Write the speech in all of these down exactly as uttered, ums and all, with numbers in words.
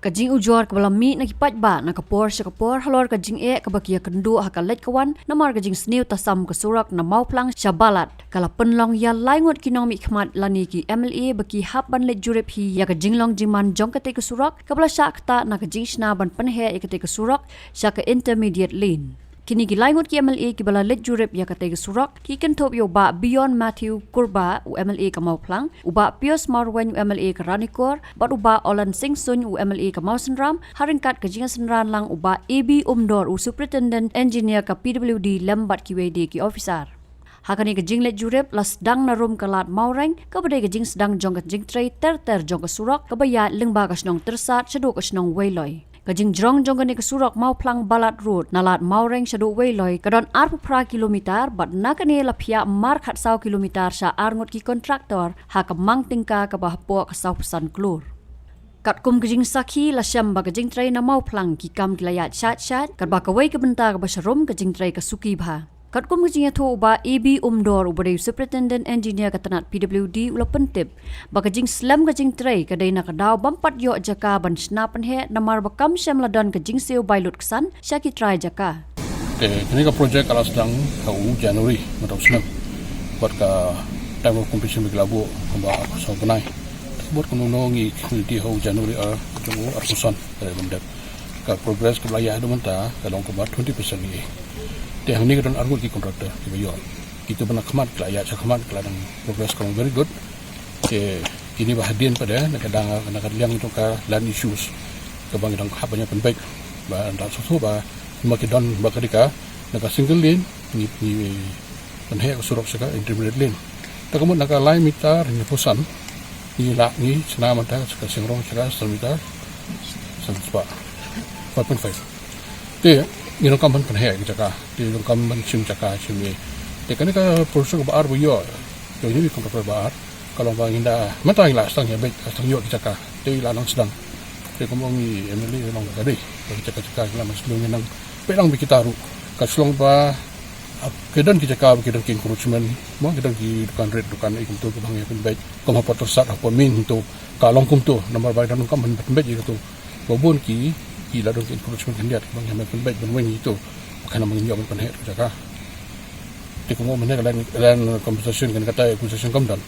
Ka jingujor kaba la mih na ki paidbah na ka por sha ka por halor ka jingeh kaba ki ïakynduh ha ka leit ka wan namar ka jingsniew tasam ka surok na Mawphlang sha Balat ka la pynlong ïa lai ngut ki nongmihkhmat lane ki M L A ba ki hap ban leit jurip hi ïa ka jinglong jingman jong katei ka surok kaba la shah ktah na ka jingshna ban pynheh ïa katei ka surok sha ka intermediate lane. Kine ki lai ngut ki M L A kiba la leit jurip ïa katei ka surok ki kynthup ïa u Bah Beyond Matthew Kurbah, u M L A ka Mawphlang, u Bah Pius Marwein, u M L A ka Ranikor, bad u Bah Olan Singh Suin, u M L A ka Mawsynram, ha ryngkat ka jingïasynran lang u Bah A B Umdor, u Superintendent Engineer ka P W D, lem bad kiwei de ki officer. Ha kane ka jingleit jurip la sdang na rum ka Lad Mawreng, kaba dei ka jingsdang jong ka jingtrei ter ter jong ka surok kaba ïaid lyngba ka shnong Tyrsad shaduh ka shnong Weiloi. Ka jingjrong jong kane ka surok Mawphlang Balat Road na Lad Mawreng shaduh Weiloi ka don arphew phra kilometer bad na kane la phiah mar khatsaw kilometer sha ar ngut ki kontraktor ha ka mang tyngka kaba hapoh ka sawphew san klur. Katkum ka jingsakhi la shem ba ka jingtrei na Mawphlang ki kam ki la ïaid shait shait katba kawei ka bynta kaba sharum ka jingtrei ka suki bha. Katkum ka jingïathuh u Bah A B Umdor uba dei u Superintendent Engineer ka tnat P W D u la pyntip ba ka jingslem ka jingtrei ka dei na ka daw bym pat ïoh jaka ban shna pynheh namar ba kam shym la don ka jingsiew bai lutksan sha ki trai jaka. Te kane ka project ka la sdang ha u January mynta u snem. Bad ka time of completion ba ki la buh kumba arphew saw bnai. Bad kumno ngi khmih ha u January ar jong u arphew san ka dei ban dep. Ka progress kaba la ïa haduh mynta ka long kumba twenty percent hi. Te hangne ka don ar ngut ki contractor kiba ïoh. Kito ba na khmat ka la ïa sha khmat ka la dang progress ka long very good. Te kine ba hadien pat de na ka dang na ka liang jong ka land issues kaba ngi dang hap ban ïa pynbeit ba dang shuh shuh ba ma ki don ba ka dei ka na ka single lane ngi ngi pynheh ka surok sha ka intermediate lane. Te ka mut na ka lai meter ngi phew san ngi la ngi shna mynta sha ka shingrong sha ka san meter san spah five point five. Te ngi donkam ban pynheh ki jaka, te donkam ban shim jaka shim ïa. Te kane ka project ba ar ba ïoh, ïoh ïa ki contractor ba ar. Ka long ba ngi da mynta ngi la sdang ïa beit, sdang ïoh ki jaka. Te la nang sdang. Te kumba ngi M L A long ka dei ba ki jaka jaka ngi la nang sdang ngi nang peit lang bad kita ruh. Ka shlong ba ap, ki don ki jaka ba ki don ki encroachment, mo ki don ki dukan rit dukan ei kumto ki ba ngi pynbeit. Kum hapoh Tyrsad hapoh main kumto ka long kumto namar ba ki don donkam ban pynbeit ïa kito. Ba bun ki ki la don ki encroachment khyndiat ba ngi hap ban pynbeit ban weng ïa kito. Ba kan nang ban ïoh ban pynheh jaka. Te kumba mynne ka land, land compensation kan kata acquisition kam don.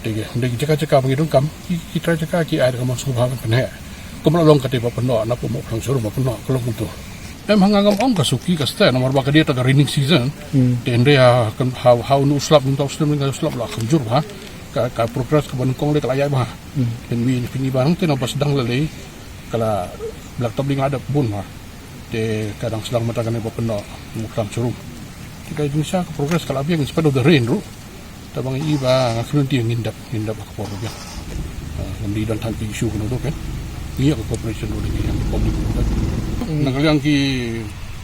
Te ki hynrei ki jaka jaka ba ngi donkam ki ki trai jaka ki ai da ka mon sngewbha ban pynheh. Kum la long kata ba pynnoh na pynnoh pynnoh ka long kumto. Em, ha nga ngam ong ka suki ka step namar ba ka dei ta ka rainy season. Hmm. Te hynrei ha kan ha ha u slap mynta u slap mynta u slap la kham jur bha. Ka ka progress kaba nyngkong lei ka la ïaid bha. Hmm. Te ngi pynïaid ba hangta na ba sdang la lei ka la blacktop lei nga dep bun bha. Te ka dang sdang mynta kane ba pynnoh Mawphlang sharum. Te ka jingshisha ka progress ka la biang in spite of the rain ruh. Te ba ngi i ba nga khlem ti ngin dep ngin dep ha ka por ba biang. Ah, ngam dei don tang ki issue kano ruh kan. Ngi ïa ka cooperation ruh ngi ïa ka public ruh kan. Na ka liang ki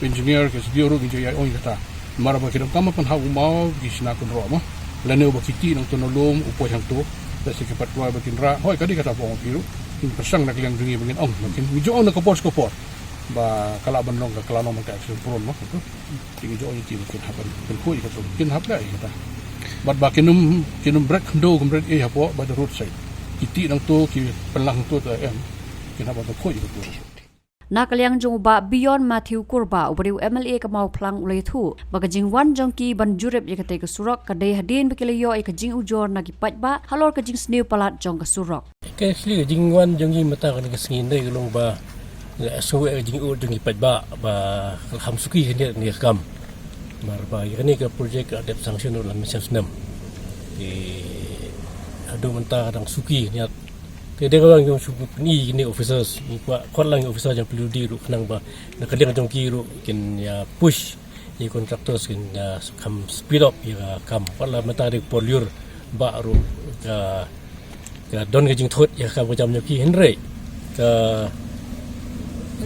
engineer ki S D O ruh ngi ju ïa ong ïa kata. Namar ba ki donkam ban pynhap u maw ki shna kynroh mo. Lane uba ki tih nangto na lum u poi hangto. Lehse ki pat kwai ba kin rah hoi ka dei kata ba ong ki ruh. Ngi pyrshang na ka liang jong ngi ba ngin ong ba kin ngi ju ong na ka por sha ka por. Ba ka lah ban long ka, ka lah long ka action prone mo. Te ngi ju ong ïa ki ba kin hap ban pynkhuid ïa kato, kin hap leh ïa kata. Bad ba kin ym, kin ym bret khyndew kin bret ei hapoh by the roadside. Ki tih nangto ki pynlang nangto te em. Kin hap ban pynkhuid ïa kato. Na ka liang jong u Bah Beyond Matthew Kurbah uba dei u M L A ka Mawphlang u la ïathuh ba ka jingwan jong ki ban jurip ïa katei ka surok ka dei hadien ba ki la ïoh ïa ka jingujor na ki paidbah halor ka jingsniew palat jong ka surok. Ka actually ka jingwan jong ngi mynta kane ka sngi hynrei ka long ba la sngew ka jingud jong ki paidbah ba ka la kham suki khyndiat kane ka kam. Namar ba ïa kane ka project ka dep sanction ruh la mynshem snem. Te haduh mynta ka dang suki khyndiat. Te dei ka long jong shu pyni kine officers, ngi kwah khot lang officer jong P W D ruh khnang ba na ka liang jong ki ruh kin ïa push ïa ki contractors kin, ah, kham speed up ïa ka kam. Wat la mynta dei por lyiur bah ruh ka, ka don ka jingthut ïa ka kam ka jam jong ki hynrei ka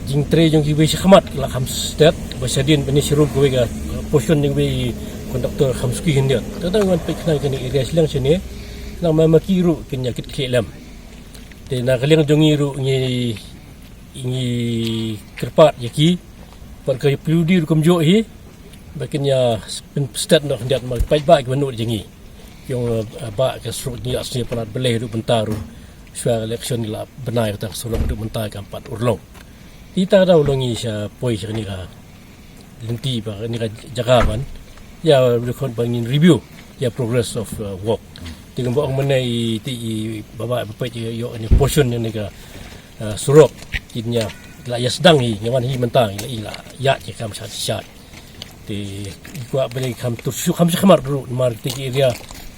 jingtrei jong kiwei shakhmat la kham stet ba shadien ba ne sharum kawei ka portion jong kiwei contractor kham suki khyndiat. Te dang wan peit khnang kane area shiliang shane khnang ma ma ki ruh kin ïa kit khlieh lem. Te na ka liang jong ngi ruh ngi ngi kyrpad ïa ki. Bad ka P W D ruh kumjuh hi ba kin ïa pynstet noh khyndiat ma ki paidbah kiba nud ïa ngi. Ki ong, eh, bah ka surok jingïaid sniew palat balei ruh bynta ruh Shuwa election ngi la bynai kata ka surok, haduh mynta kam pat urlong. Te ita ka daw long ngi sha poi sha kane ka lynti ba kane ka jaka ban ïa record ban ngin review ïa progress of uh, work. Te kumba ong mynne i te i baba ba peit ïa ïa ni portion ïa ni ka uh, surok kin ïa la ïa sdang hi ngi wan hi mynta ngi la ïa la ïa ki kam sha sha. Te i kwah beli kam tu shu kam sha kamar dulu mar te ki area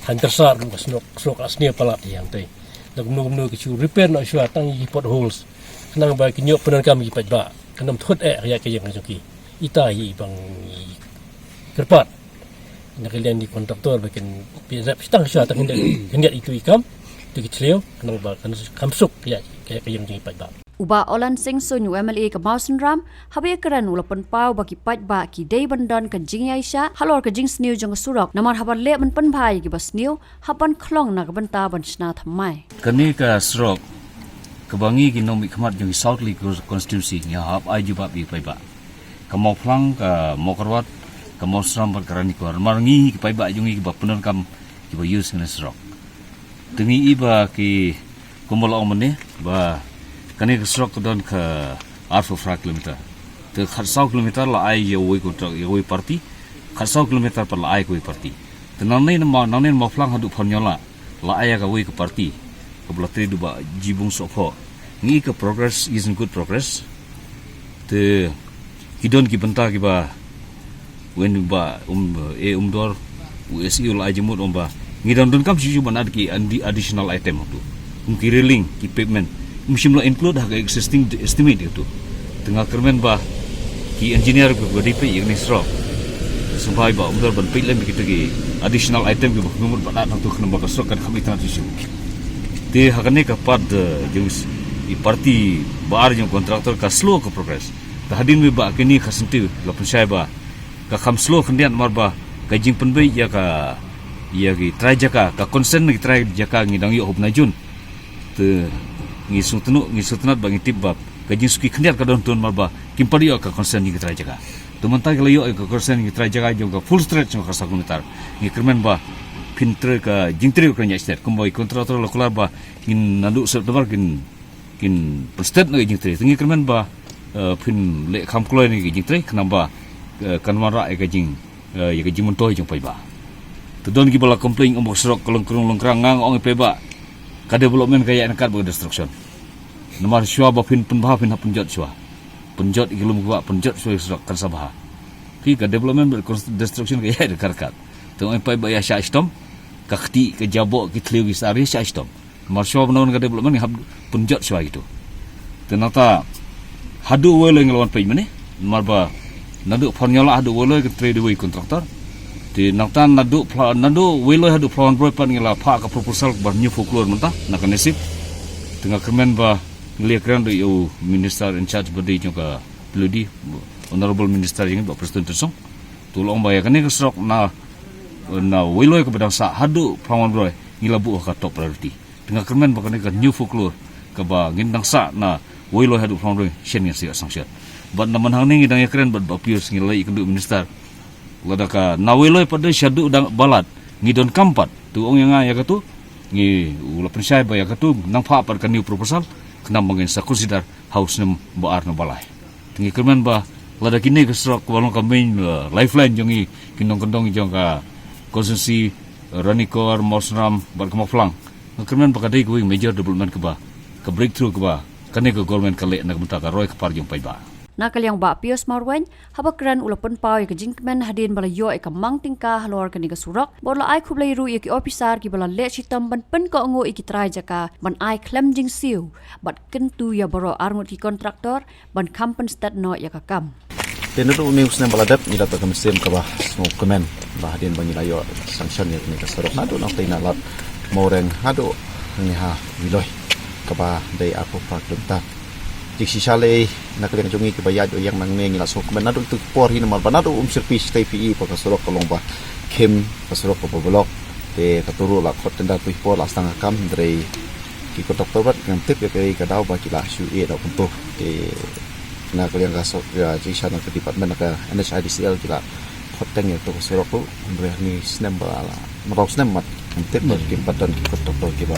han tersar dulu ka surok surok asne palat ïa te. Dak mnu mnu ki shu repair na shuwa tang i potholes. Khnang ba ki ñiuh pyndonkam ki paidbah. Khnang thut eh ïa ka ïeng jong ki. Ita hi bang i kyrpad. Na ka liang di kontraktor ba kin pi rep shtang shuwa ta khyndiat khyndiat itu i kam. Tu ki thliew khnang ba kan kam suk ïa ka ïeng jong i paidbah. U Bah Olan Singh Suin, u M L A ka Mawsynram, haba ïakren u la pynpaw ba ki paidbah ki dei ban don ka jingïaishah halor ka jingsniew jong ka surok, namar haba leh ban pynbha ïa kiba sniew, hap ban khlong na ka bynta ban shna thymmai. Kane ka surok kaba ngi ki nongmihkhmat jong ki South Lake Constituency ngi hap ai jubab ïa ki paidbah. Ka Mawphlang, ka Mawkyrwat, ka Mawsynram bad ka Ranikor. Namar ngi ki paidbah jong ngi kiba pyndonkam kiba use kane surok. Te ngi i ba ki kumba la ong mynne ba kane ka surok ka don ka arphew phra kilometer. Te khatsaw kilometer la ai ïa uwei kontrak ïa uwei party, khatsaw kilometer pat la ai ka uwei party. Te nangne na ma nangne na Mawphlang haduh Phornyola la ai ïa ka uwei ka party. Kaba la trei da u Bah Jibung Sohphoh. Ngi i ka progress is in good progress. Te ki don ki bynta kiba wen ba um e um dor u S E u la ai jingmut um ba ngi dang donkam shuh shuh ban add ki andi- additional item tu. Um ki railing ki pavement um shym la include ha ka existing estimate tu. Te nga kyrmen ba ki engineer kiba dei peit ïa kane surok sngewbha ba um dor ban peit lem ïa kita ki additional item kiba kumut ban add hangtu khnang ba ka surok kan kham itynnad shuh shuh. Te ha kane ka part jong i party ba ar jong contractor ka slow ka progress. Te hadien ba kine ka senti la pynshai ba ka kham slow khyndiat namar ba ka jingpynbeit ïa ka ïa ki trai jaka, ka consent na ki trai jaka ngi dang ïoh hapdeng June. Te ngi sngewthuh ngi sngewtynnad ba ngi tip ba ka jingsuki khyndiat ka don tu namar ba kim pat ïoh ka consent na ki trai jaka. Te mynta ki la ïoh ka consent na ki trai jaka jong ka full stretch jong ka khatsaw kilometer. Ngi kyrmen ba phin trei ka jingtrei ka ïa stet kumba i contractor la kular ba ngin naduh September kin kin pynstet na ka jingtrei. Te ngi kyrmen ba phin leh kham kloi na ka jingtrei khnang ba kan wanrah ïa ka jing ïa ka jingmyntoi jong paidbah. Te don kiba la complain ong ba ka surok ka long krung long krang, nga ong ïa paidbah ka development ka ïaid ryngkat bad ka destruction. Namar shuwa ba phin pynbha phin hap pynjot shuwa. Pynjot ïa ki lum ki bah pynjot shuwa ïa ka surok kan sa bha. Phi ka development bad destruction ka ïaid ryngkat ryngkat. Te ong ïa paidbah ïa shah shitom ka kti ka jaboh ki thliew ki sar ïa shah shitom. Namar shuwa ban wan ka development ngi hap pynjot shuwa ïa kitu. Te nangta haduh Weiloi ngi la wan peit mynne namar ba naduh Phornyola haduh Weiloi ka trei da uwei contractor. Te nangta naduh naduh Weiloi haduh Phrawanbroi pat ngi la phah ka proposal ba New Folklore mynta na ka NESIP. Te nga kyrmen ba ngi la ïakren da u minister in charge ba dei jong ka P W D, Honorable Minister jong ngi Bah Prestone Tynsong. Te u la ong ba ïa kane ka surok na na Weiloi kaba dang sah haduh Phrawanbroi ngi la buh ha ka top priority. Te nga kyrmen ba kane ka New Folklore kaba ngin dang sah na Weiloi haduh Phrawanbroi shen ngin sa ïoh sanction. Bad na mynta hangne ngi dang ïakren bad Bah Pius ngi la ïakynduh minister. Lada ka na Weiloi pat de sha haduh dang Balat ngi donkam pat. Te u ong ïa nga ïa katu ngi u la pynshai ba ïa katu nang phah pat ka new proposal khnang ba ngin sa consider ha u snem ba ar na ba lai. Te ngi kyrmen ba lada kine ka surok kaba long ka main lifeline jong ngi ki nongkyndong jong ka constituency Ranikor, Mawsynram bad ka Mawphlang. Nga kyrmen ba ka dei kawei major development kaba ka breakthrough kaba kane ka government ka leh na ka bynta ka roi ka par jong paidbah. Na ka liang Bah Pius Marwein haba kren u la pynpaw ïa ka jingkmen hadien ba la ïoh ïa ka mang tyngka halor kane ka surok bad u la ai khublei ruh ïa ki ophisar kiba la leh shitom ban pynkohnguh ïa ki trai jaka ban ai khlem jingsiew bad kyntu ïa baroh arngut ki kontraktor ban kham pynstet noh ïa ka kam. Te naduh une u snem ba la dep ngi la dap da ka mynsiem kaba sngewkmen ba hadien ba ngi la ïoh sanction ïa kane ka surok naduh Nongtei Nalot Mawreng haduh hangne ha Weiloi kaba dei arphew phra kilometer. Jingshisha lei na ka liang jong ngi kiba ïaid ïeng nangne ngi la sngewkmen naduh tu por hi namar ba naduh Umshyrpi shatei phi i ba ka surok ka long ba khim ka surok kaba block. Te katu ruh la khot tender phi por la sdang ka kam hynrei ki kontraktor bad ngam tip ïa kaei ka daw ba ki la shu ïeh da kumto. Te na ka liang ka sor ka jingshisha na ka department na ka N H I D C L ki la khot teng ïa kato ka surok ruh hynrei hangne snem ba la mraw snem mat ngam tip ba kim pat don ki kontraktor kiba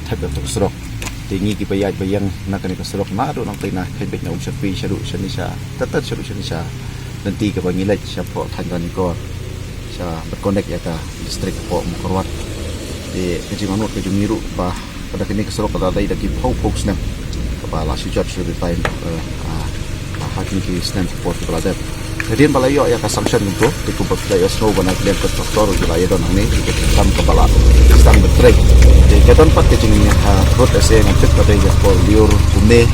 thep ïa kato ka surok. Te ngi kiba ïaid ba ïeng na kane ka surok naduh nangtei na khaid beit na Umshapi shaduh shane sha, tat tat shaduh shane sha lynti kaba ngi leit sha pdeng thaiñ Ranikor, sha bad connect ïa ka district hapoh Mawkyrwat. Te ka jingangnud ka jong ngi ruh ba ka da kane ka surok ka da dei da ki phew phew snem kaba la shu jot shu repair, eh, ah, ah, ha kine ki snem ki por kiba la dep. Hadien ba la ïoh ïa ka sanction kumto, te kumba phi la ïohsngew ba na ka liang ka contractor ki la ïa don hangne, ki kam kaba la sdang ban trei. Te ka don pat ka jing, ah, thut ase ngan tip ba dei ka por lyiur kumne.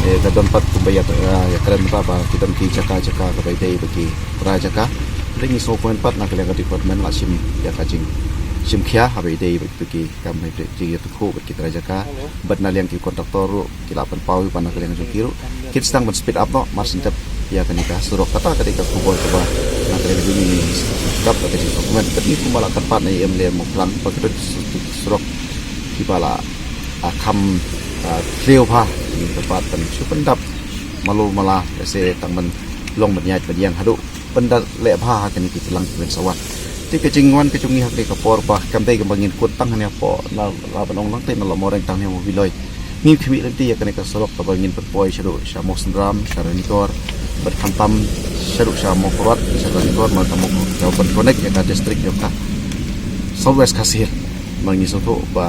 Eh, ka don pat kumba ïa, ah, ïa kren ba, ba ki don ki jaka jaka kaba ïadei ba ki trai jaka. Te ngi sngewkmen pat na ka liang ka department la shim ïa ka jing, shim khia haba ïadei ba ki kam haba ïadei jingïathuhkhruh bad ki trai jaka. Bad na liang ki contractor ruh ki la pynpaw ïa ba na ka liang jong ki ruh kin sdang ban speed up noh, mar shen tep ïa kane ka surok. Kata ka dei ka khubor kaba na ka liang jong ngi, kata ka dei ka khubor. Bad ngi kumba la kyrpad na i M L A Mawphlang ba ka dei surok kiba la, ah, kham, ah, thliew bha. Ngi kyrpad ban shu pyndap malu mala, ase tang ban long ban ïaid ban ïeng haduh ban da leh bha ha kine ki tlang ki wen sa wan. Te ka jingwan ka jong ngi ha kane ka por ba kam dei kaba ngin kut tang hangne hapoh na la ban ong nangtei na Lamoreng tang hangne ha Mawviloi. Ngi khmih lynti ïa kane ka surok kaba ngin pynpoi shaduh sha Mawsynram, sha Ranikor, bad khamtam shaduh sha Mawkyrwat, sha Ranikor, mar ka Mawkyrwat ka ban connect ïa ka district jong ka South West Khasi Hills. Namar ngi sngewthuh ba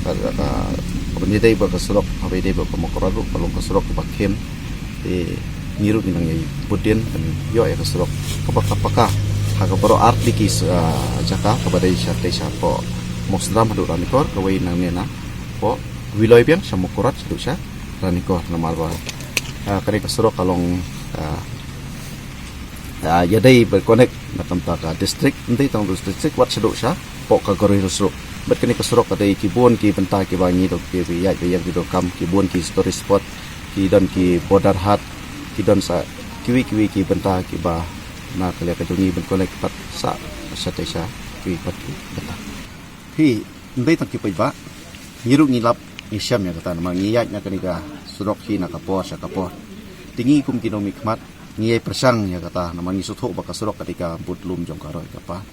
ka, ka, kaba ngi dei ba ka surok, haba ïadei ba ka Mawkyrwat ruh ka long ka surok kaba khim. Te ngi ruh ngi nang ïa bud dien ban ïoh ïa ka surok kaba ka paka ha ka baroh artylli ki, ah, jaka, kaba dei shatei shapoh Mawsynram haduh Ranikor, kawei nangne napoh Viloi biang sha Mawkyrwat shaduh sha Ranikor. Namar ba, ah, kane ka surok ka long, ah, ah, ïadei ba connect na ka bynta ka district, ym dei tang district, wat shaduh shapoh ka Garo Hills ruh. Bad kane ka surok ka dei ki bun ki bynta kiba ngi dang ki ïaid ba ïeng ki donkam, ki bun ki tourist spot, ki don ki border haat, ki don sa kiwei kiwei ki bynta kiba na ka liang ka jong ngi ban connect pat sa shatei sha kiwei pat ki bynta. Hi, ym dei tang ki paidbah, ngi ruh ngi lap ngi shem ïa kata namar ngi ïaid na kane ka surok hi na ka por sha ka por. Te ngi kum ki nongmihkhmat ngi ïai pyrshang ïa kata namar ngi sngewthuh ba ka surok ka dei ka bud lum jong ka roi ka par.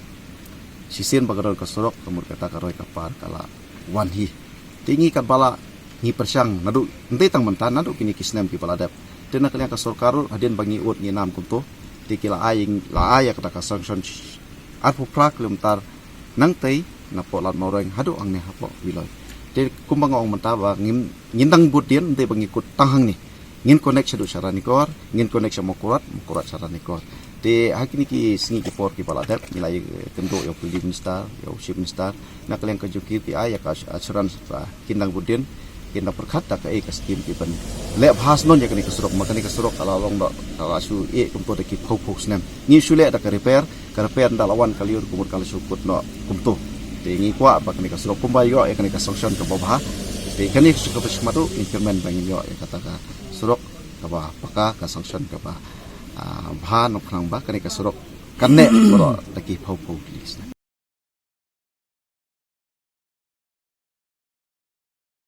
Shisien ba ka don ka surok, ka mut kata ka roi ka par ka la wan hi. Te ngi katba la ngi pyrshang naduh, ym dei tang mynta, naduh kine ki snem kiba la dep. Te na ka liang ka sorkar ruh hadien ba ngi ud ngi nam kumto, te ki la ai, la ai ïa kata ka sanction arphew phra kilometer nangtei napoh Ladmawreng haduh hangne hapoh Viloi. Te kumba nga ong mynta ba ngin, ngin dang bud dien, ym dei ba ngi kut tang hangne. Ngin connect shaduh sha Ranikor, ngin connect sha Mawkyrwat, Mawkyrwat sha Ranikor. Te ha kine ki sngi ki por kiba la dep ngi la ïakynduh ïa u P D minister, ïa u chief minister, na ka liang ka jong ki ki ai ïa ka assurance ba kin dang bud dien, kin dang pyrkhat da kaei ka skim ki ban leh bha shnong ïa kane ka surok, ma kane ka surok ka la long da, ka la shu ïeh kumto da ki phew phew snem. Ngi shu leh da ka repair, ka repair ynda la wan ka lyiur kumut ka la shu kut noh kumto. Te ngi kwah ba kane ka surok kumba ïoh ïa kane ka sanction kaba bha. Te kane ka surok kaba shu madu ngi kyrmen ba ngin ïoh ïa kata ka surok kaba paka, ka sanction kaba, ah, bha, nongkhnang ba kane ka surok kan neh baroh da ki phew phew kli snem.